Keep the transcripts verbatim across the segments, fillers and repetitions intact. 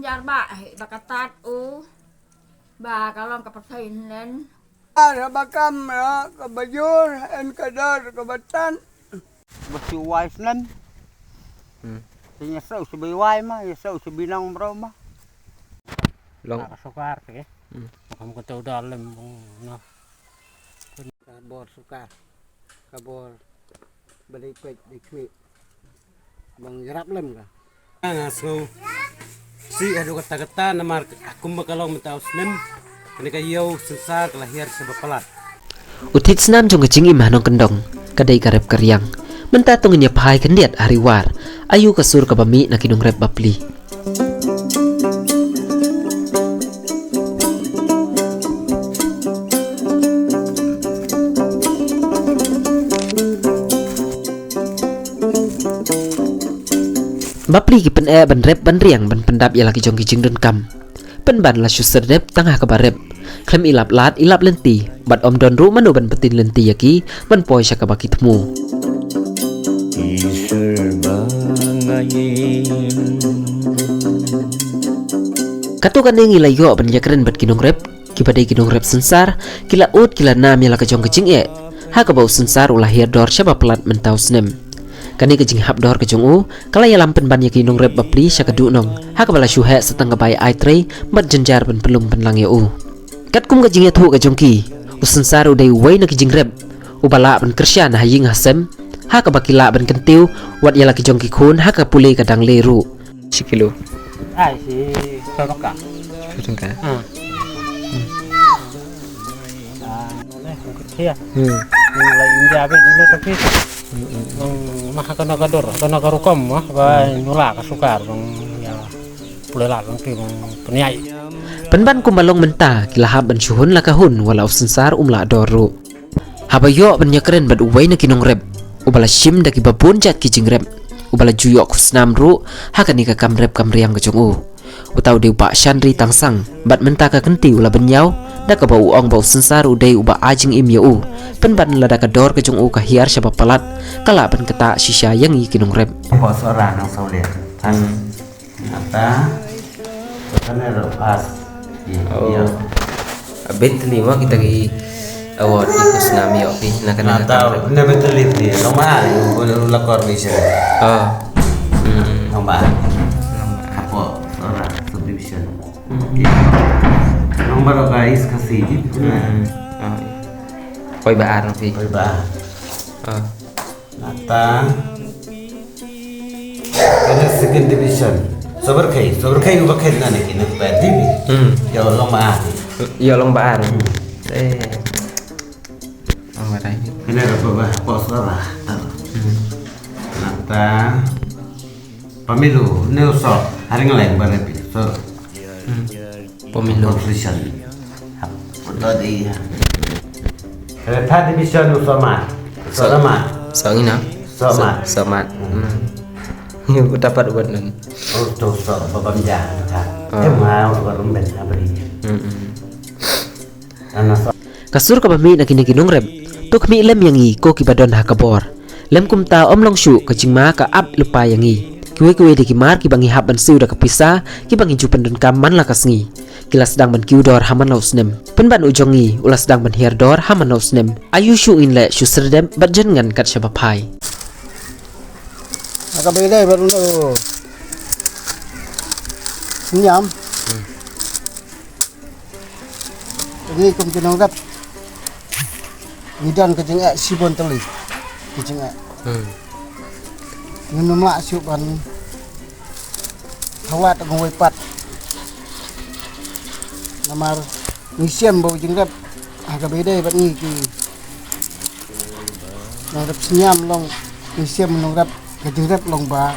Jar ba hi ba ka tat u ba ka long ka pyrthei nen. Ar ba kam ra ka bajur en ka dor ka batan. Ba si wai snem. Hmm. Ti nya sau si bi wai ma, nya sau si bi nong bro ma. Long. Ka sukar ke. Hmm. Kam ka tau dal lem bong na. Ka bor sukar. Ka bor ba dei peit dei khmih. Bang yarap lem ka. Nga sngew si haduh katta katta namar kumba ka long mynta u snem. Kane ka ïew synsar ka la hiar sa ba palat. U thied snam jong ka jingim ha nongkyndong ka dei ka rep ka riang. Mynta to ngin ïa phai khyndiat ha Ri War, aïu ka sur kaba mih na ki nongrep bapli. Bapli ki pyneh ban rep ban riang ban pyndap ïa la ki jong ki jingdonkam. Pynban la shu serdep tang ha kaba rep. Khlem i lap lad i lap lynti bad ym don ruh mano ban pyntin lynti ïa ki ban poi sha kaba ki thmu. Kato kane ngi la ïoh ban ïakren bad ki nongrep kiba dei ki nongrep synsar, ki la ud ki la nam ïa la ka jong ka jingeh ha kaba u synsar u la hiar dor sha ba palat mynta u snem. Kane ka jinghap dor ka jong u ka la ïalam pynban ïa ki nongrep bapli sha ka duhnong ha kaba la shu heh sa tang ka bai ai trei bad jynjar ban pynlum pynlang ïa u. Katkum ka jingïathuh ka jong ki, u synsar u dei uwei na ki jingrep uba lah ban kyrshan ha ïing ha sem ha kaba ki lah ban kyntiew wat ïa la ki jong ki khun ha ka pule ka dang leh ruh. Shi kilo. Ai, shi sawdong ka. Sawdong ka. Ah. Ah, nole, kong kit hiya. Hmm. Nole, India be, nole, tapi. Hmm, hmm. Nong mah kana ka dor, kana ka rukom, mah, ba, nyola ka sukar, bang, ya, pule la, bang, ti, bang, peniai. Pynban kumba long mynta, ki la hap ban shu hun la ka hun, wat la u synsar um lah dor ruh. Haba ïoh ban ïakren bad uwei na ki nongrep uba la shim da kiba bun jait ki jingrep, uba la ju ïoh khusnam ruh ha kane ka kam rep kam riang ka jong u. Uta u dei u Bah Shanri Tangsang bad mynta ka kynti u la bynñiaw da kaba u ong ba u synsar u dei uba ai jingim ïa u. Pynban lada ka dor ka jong u ka hiar sha ba palat, ka lah ban ktah shisha ïa ngi ki nongrep. Ba sora nang saw leh. Hmm. Nata. Kane ro pas. Oh. Iya. Bentni ma kita ki award ki khusnam ïa ki na kane. Nata, na bentni ni. Long ma, la kor bi sha. Oh. Hmm. Long ma. Long ma. Hapoh Sohra subdivision. Hmm. Iya. Long ma ro guys kasi. Hmm. Oh, iya. Poi ba ar phi. Poi ba ar. Oh. Nata. Kane second division. Sober kai, sober kai uba kai na ne kine ba divi. Hmm. Ya long ba ar. Ya long ba ar. Hmm. Eh. Long ba ar. Kane ra ba ba pos ba ba. Hmm. Nata. Pemilu, ne u Soh, haring leng ba repi. So. Hmm. Pemilu. Confusion. Hap, betul di. Ada third division u Soh Mat. Soh Mat. Soh ngina? Soh Mat. Soh Mat. Hmm. Hmm. Ni ku dapat buat nun. Oh, tu Soh, babam ja. Oh. Eh, mau, baru ben, abri. Hmm, hmm. Ana Soh. Ka sur kaba mih na kine ki nongrep, to khmih lem ïa ngi ko kiba don ha ka bor. Lem kumta ym long shuh ka jingma ka ap lypa ïa ngi. Kiwei kiwei de ki mar kiba ngi hap ban siew da ka pisa, kiba ngi ju pyndonkam man la ka sngi. Ki la sdang ban kiew dor ha man la u snem. Pynban u jong ngi, u la sdang ban hiar dor ha man la u snem. Aïu shuh ngin leh shu serdep bad jan ngan kat sha ba phai. Aka bede baru lo. Nyam. Hmm. Ngi kum ki nongrep. Ngi don ka jingeh shibun tylli. Ka jingeh. Hmm. Ngim lah shuh ban thawat ngwei pat. Namar ngi shem ba u jingrep ha kaba ïadei bad ngi ki nongrep sniam long, ngi shem nongrep, ka jingrep long ba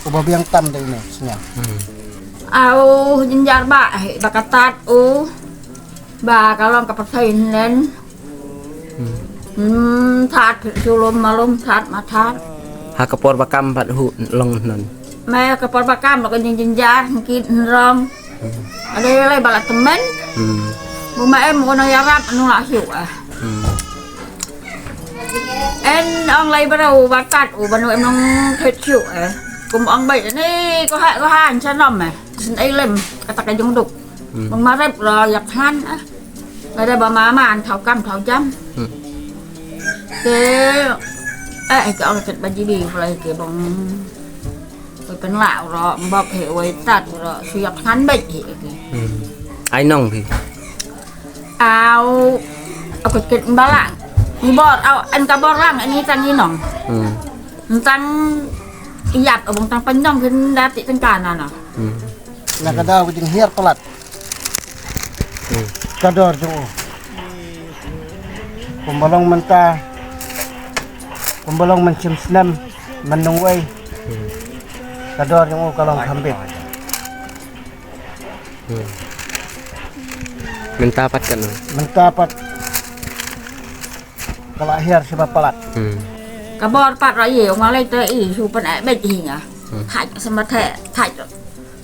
uba biang tam da ine sniam. Hmm. Au, jynjar ba, eh, ba ka tat u, ba ka long ka pyrthei nen. Hmm. Hmm, that, shu lum ma lum, that ma that. Ha ka por ba kam pat hu long non. Me ka por ba kam lo ka jing jynjar, kit nrong. Hmm. Ada lai ba la temen. Hmm. Bu ma em ko nang ïarap, nang la hiu, eh. Hmm. En ong lai ba u ba tat, u ba nu em nang khet hiu, eh. Kum ong bai, ni ko ha, ko ha, cha nom, eh. Shen ai lem kata ka jong duk. Hmm. Bang marep la yak han ah. Ada ba mama an thau kam thau jam. Hmm. Te eh ka ong ket ba jibi pulai ke bang. Oi pen la ro mbok he oi tat ro su yak han bek he ke. Hmm. Ai nong phi. Au aku ket balang. Ni bor au en ka bor lang ni tang ni nong. Hmm. Tang yap abang tang penyong ken dati tengkana na. Hmm. Na ka daw ka jinghiar palat. Hmm. Ka dor jong u. Kumba long mynta. Kumba long mynshem snem mynta wei. Hmm. Ka dor jong u ka long kham bit. Hmm. Mynta pat kan. Mynta pat. Ka la hiar shibun palat. Hmm. Ka bor pat ra ïa u ngalai te i shu pyneh beit hi nga. Hmm. Thait sa ma the thait.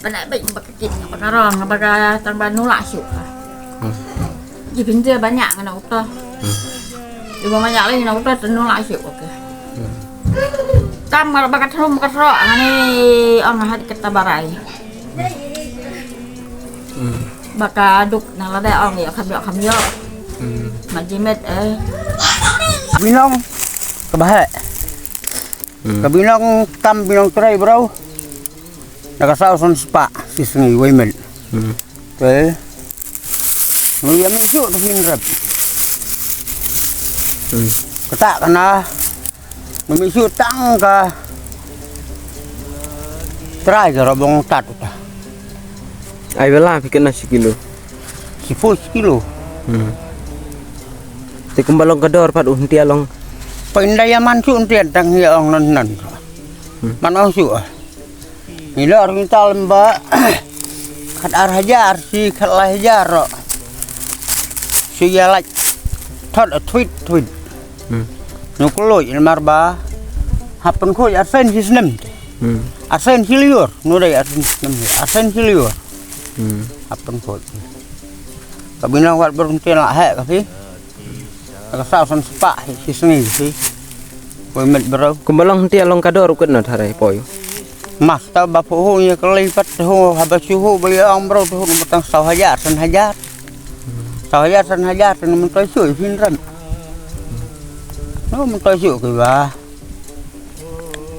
Pyneh beit ba ka kit ba ka rong ba ka tang ba nula shu. Hmm. Ji pynjah banyak ngana uta. Hmm. Ji ba banyak lagi ngana uta te nula shu, okay. Hmm. Tam ba ka thum ka thro ngani ong hat kata barai. Hmm. Ba ka duk na lada ong ïa kham ïa kham ïa. Hmm. Ma jimet eh. Binong ka ba heh. Hmm. Ka binong tam binong trai bro. Na ka saw san spah shi sngi wei met. Hmm. Te. Nu ïa mi ju tu hin rep. Hmm. Kata kana. Mami su tang ka trai ka robong tat uta. Ai bela phi kena shi kilo. Shi phew shi kilo. Hmm. Te kumba long ka dor pat u hyntia long. Pa inda ïa man su hyntia tang ïa ong nan nan. Hmm. Man ong su ah. Ngi lor ngi tal ba khat ar hajar shi khat lai hajar ro. Shi ïa lait thot a tweet tweet. Hmm. Ngi kloi namar ba hap pynkhoi arsen shi snem. Hmm. Arsen shi liur nu dei arsen shi snem arsen shi liur. Hmm. Hap pynkhoi. Ka binong wat berhenti lah hek ka phi. Ka saw san spah hi, hi sngi hi. Poi met bro. Kumba long hyntia long ka dor u kut na tharai poi. Mas ta ba pho ho ïa ka lei pat ho ha ba shu ho ba ïa ong bro to ho ba tang saw hajar san hajar. Saw hajar san hajar tang myntoi shu i phin ran. No myntoi shu ki ba.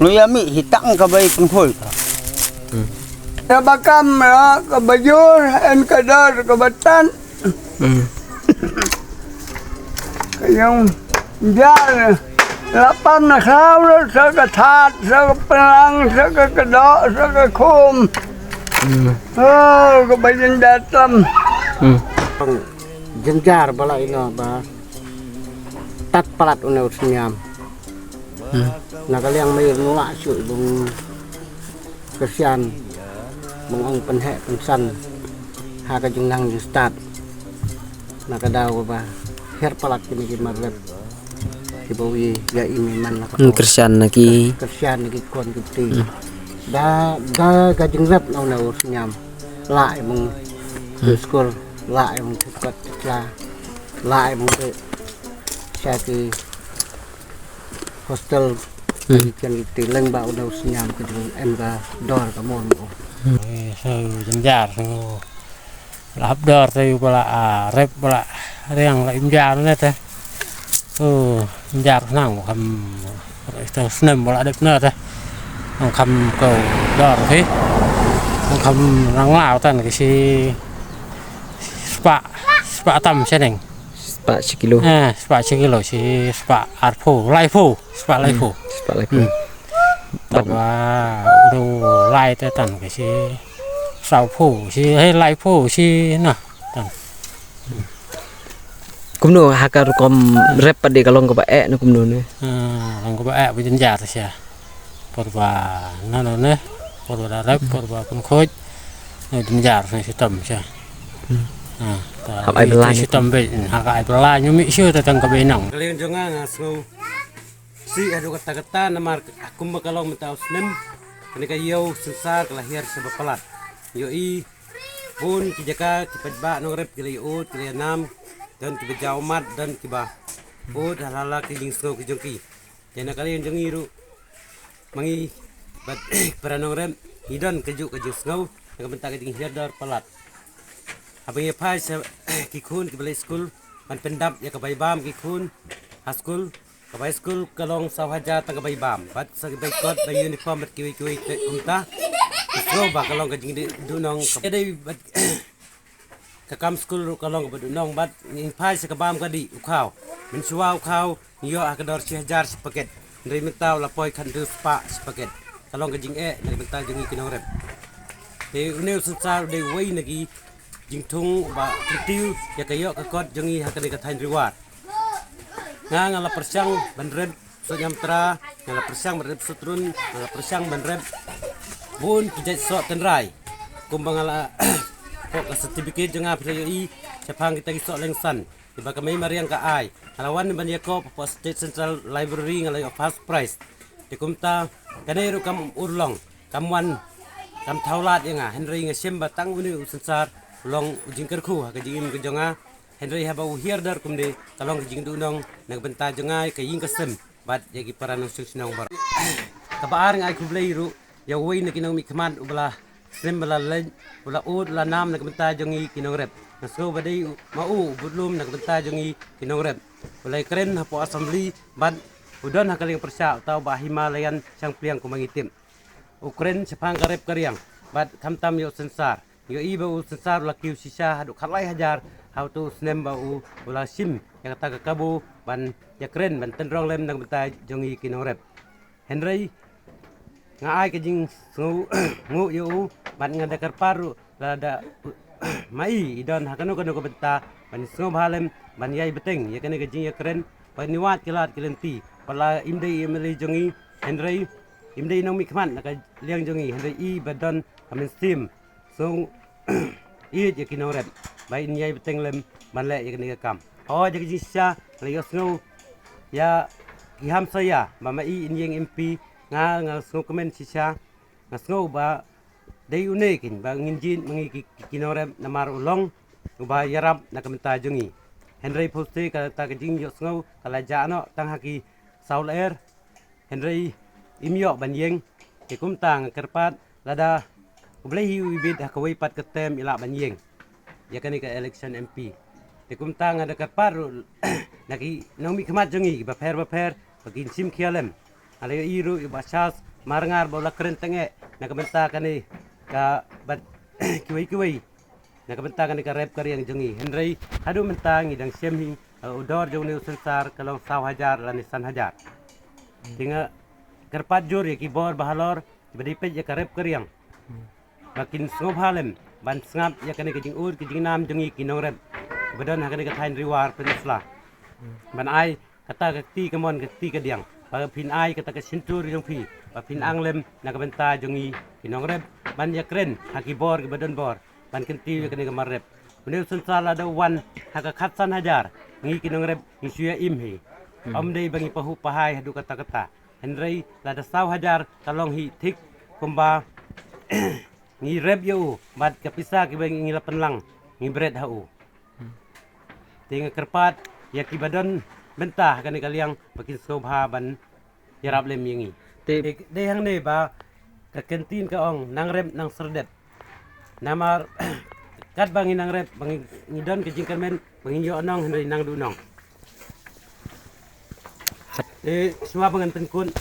No ïa mi hi tang ka bai pynkhoi. Hmm. Ka ba kam ra ka ba jur en ka dor ka ba tan. Hmm. Ka ïong jar la pan na khlaw sa ka that sa ka pynlang sa ka kdoh sa ka khum. Hmm. Oh, ka ba jynjar tam. Hmm. Jynjar ba la ino ba tat palat une u sniam. Hmm. Na ka liang mei nu la shu bung Kyrshan bang ong pynheh pynsan ha ka jingnang jingstad. Na ka daw kaba hiar palat kine ki mar rep kiba wi ïa i mei man na ka daw. Kyrshan na ki. Kyrshan na ki khon ki kti. Da da ka jingrep na u na u sniam la i bang skul la i bang thikot la la i bang sha ki hostel. Hmm. Ki ken ki ti leng ba u dau sniam ki dau em ka dor ka mon u. Hmm. Eh, so jynjar so la hap dor te u bala a rep bala riang la im jar ne te. Oh, im jar nang kam te snem bala dep ne te. Nang kam ko dor ki. Nang kam nang lau tan ki si spa spa tam seneng. Spah shi kilo. Eh, spah shi kilo shi spah arphew, laiphew, spah laiphew. Hmm, spah laiphew. Hmm. Taba u lai te tan ke shi sawphew, shi, eh, laiphew, shi na tan. Kumno ha ka rukom rep pat de ka long kaba eh na kumno ne? Ah, long kaba eh ba jynjar sha. Por ba na no ne, por ba da rep, por ba pynkhoj. Ne jynjar ne shitom sha. Hmm. Ah, ta hap ai bela shitom be, ha ka ai bela nyu mi shu ta tang ka be nang. Kalian jong nga nga sngew si adu kata kata namar kumba ka long mynta u snem. Kane ka ïew synsar ka la hiar sha ba palat. Ïohi bun ki jaka ki paidbah nongrep ki la ïoh ki la ïanam. Don ki ba jaw mat don ki ba ud ha la la ki jingsngew ki jong ki. Te na ka liang jong ngi ruh ma ngi bad para nongrep ngi don kajuh ka jingsngew na ka bynta ka jinghiar dor palat. Haba ngi phai sha ki khun kiba leit skul ban pyndap ïa ka bai bam ki khun ha skul, ka bai skul ka long saw hajar tang ka bai bam bad sa ki bai kot, bai uniform bad kiwei kiwei te kumta. Ngi sngew ba ka long ka jingduhnong ka dei bad ka kam skul ruh ka long kaba duhnong bad ngi phai sha ka bam ka dih u khaw. Mynshuwa u khaw ngi ïoh ha ka dor shi hajar shi paket, hynrei mynta u la poi khatduh spah shi paket. Ka long ka jingeh na ka bynta jong ngi ki nongrep. Te une u synsar u dei uwei na ki jingthung ba kyntiew ïa ka ïoh ka kot jong ngi ha kane ka thaiñ Ri War. Nga nga la pyrshang ban rep soh ñiamtra, nga la pyrshang ban rep soh trun, nga la pyrshang ban rep bun ki jait soh tynrai. Kumba nga la pok ka certificate jong nga phi la ïohi shaphang kita ki soh lengsan kiba ka mei mariang ka ai. Nga la wan ban ïakob hapoh State Central Library, nga la ïoh first prize. Te kumta kane ruh kam urlong, kam wan, kam thaw lad ïa nga, hynrei nga shem ba tang une u synsar u long u jingkyrkhu ha ka jingim ka jong nga. Hynrei haba u hiar dor kumne ka long ka jingduhnong na ka bynta jong nga, ka ïing ka sem bad ïa ki para nongshong shnong baroh. Kaba ar, nga ai khublei ruh ïa uwei na ki nongmihkhmat uba la snem ba la leit, u la ud, u la nam na ka bynta jong ngi ki nongrep. Nga sngew ba dei u, ma u u budlum na ka bynta jong ngi ki nongrep. U la ïakren hapoh Assembly bad u don ha ka liang pyrshah, uta u Bah Himalayan Shangpliang kumba ngi tip. U kren shaphang ka rep ka riang bad khamtam ïa u synsar. Ïohi ba u synsar u la kiew shisha haduh khatlai hajar ha utu u snem ba u, u la shim ïa kata ka kabu ban ïakren, ban tynrong lem na ka bynta jong ngi ki nongrep. Hynrei nga ai ka jingsngew nguh ïa u bad nga da kyrpad ruh lada ma i i don ha kano kano ka bynta ban sngewbha lem ban ïai bteng ïa kane ka jingïakren, ban ïa wad ki lad ki lynti. Ba la im dei i MLA jong ngi, hynrei im dei nongmihkhmat na ka liang jong ngi, hynrei i ba don ka mynsiem sngewbha ïa ki nongrep ba in ïai bteng lem ban leh ïa kane ka kam. Hooid, ïa ka jingshisha la ïohsngew ïa ki hamsaïa ba ma i in ïeng MP. Nga, nga sngewkmen shisha, nga sngew ba dei une keiñ ba ngin jied ma ngi ki, ki, ki nongrep, namar u long uba ïarap na ka bynta jong ngi. Hynrei phewse kata ka jingïohsngew ka la jah noh tang ha ki saw lyer. Hynrei im ïoh ban ïeng. Te kumta nga kyrpad lada U Blei hi u ibit ha kawei pat ka term i lah ban ïeng ïa kane ka election MP. Te kumta nga da kyrpad ruh na ki nongmihkhmat jong ngi bapher bapher ba kin shim khia lem. Nga la ïohi ruh ïa u Bah Charles Marngar ba u la kren tyngeh na ka bynta kane ka bad kiwei kiwei na ka bynta kane ka rep ka riang jong ngi. Hynrei haduh mynta ngi dang shem hi, eh, u dor jong une u synsar ka long saw hajar lane san hajar. Te nga kyrpad jur ïa ki bor bahalor kiba dei peit ïa ka rep ka riang ba kin sngewbha lem ban sngap ïa kane ka jingud ka jingnam jong ngi ki nongrep ba don ha kane ka thaiñ Ri War Peninsula, ban ai kata ka kti kamon ka kti kadiang ba phin ai kata ka shyntur jong phi ba phin ang lem na ka bynta jong ngi ki nongrep ban ïakren ha ki bor kiba don bor ban kyntiew ïa kane ka mar rep. Une u synsar lada u wan ha ka khatsan hajar, ngi ki nongrep ngi shu ïa im hi. Hmm. Ym dei ba ngi pahuh pahai haduh katta katta. Hynrei lada saw hajar ka long hi thik kumba ngi rep ïa u bad ka pisa kiba ngi la pynlang ngi bret ha u. Te nga kyrpad ïa kiba don bynta ha kane ka liang ba kin sngewbha ban ïarap lem ïa ngi. Te dei hangne ba ka ktien ka ong, nang rep nang serdep. Namar katba ngi nang rep ba ngi, ngi don ka jingkyrmen ba ngin ïoh nong hynrei nang duh nong. Te shuwa ba ngan pynkut,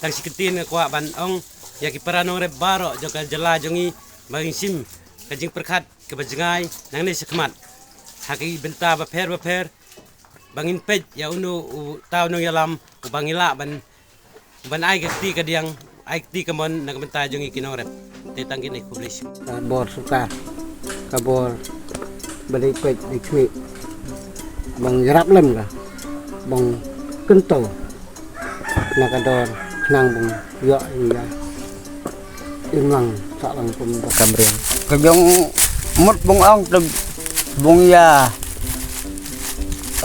tang shi ktien nga kwah ban ong ïa ki para nongrep baroh jong ka jylla jong ngi ba ngin shim ka jingpyrkhat kaba jngai nangne shakhmat ha ki bynta bapher bapher ba ngin peit ïa uno uta u nongïalam uba ngi lah ban, ban ai ka kti kadiang, ai kti kamon na ka bynta jong ngi ki nongrep. Te tang kine, khublei shibun. Ka bor sorkar, ka bor ba dei peit dei khmih, ba ngi ïarap lem ka, ba ngi kyntu na ka dor khnang ba ngi ïoh ïa im lang sah lang kumba kam riang. Ka jong mut ba ngi ong te ba ngi ïa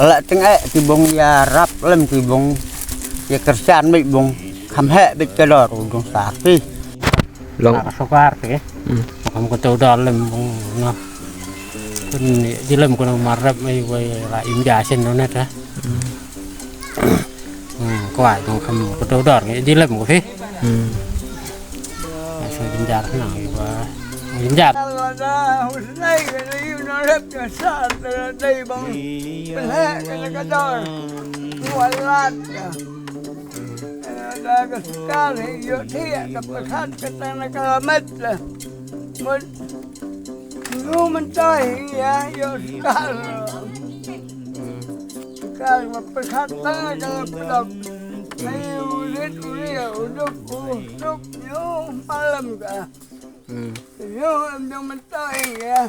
leh tyngeh, ki ba ngi ïarap lem, ki ba ngi ïa kyrshan beit, ba ngi kham heh beit ka dor u dong sar phi. Long. Ka sorkar te. Hmm. Kham kyntu dor lem ba ngi, noh. Pyn jilem ko na mar rep mei wei la im ja shen no net ha. Hmm. Hmm, kwah ba ngi kham kyntu dor ngi jilem ko phi. Hmm. Sa di Jar na ba. Jar. Lada husnai ka na yu na rep ka sa ta dei bang. Pelhe ka na ka dor. Walat ka. Lada ka skar hi yo thiah ka pyrkhat ka tang na ka lamet la. Mut nu mynta hi ya yo skar. Skar ma pyrkhat tang na ka lamet la. Ai u rit u ri u duk u duk yo malam ka. Hmm. Yo em dong mynta hi ya.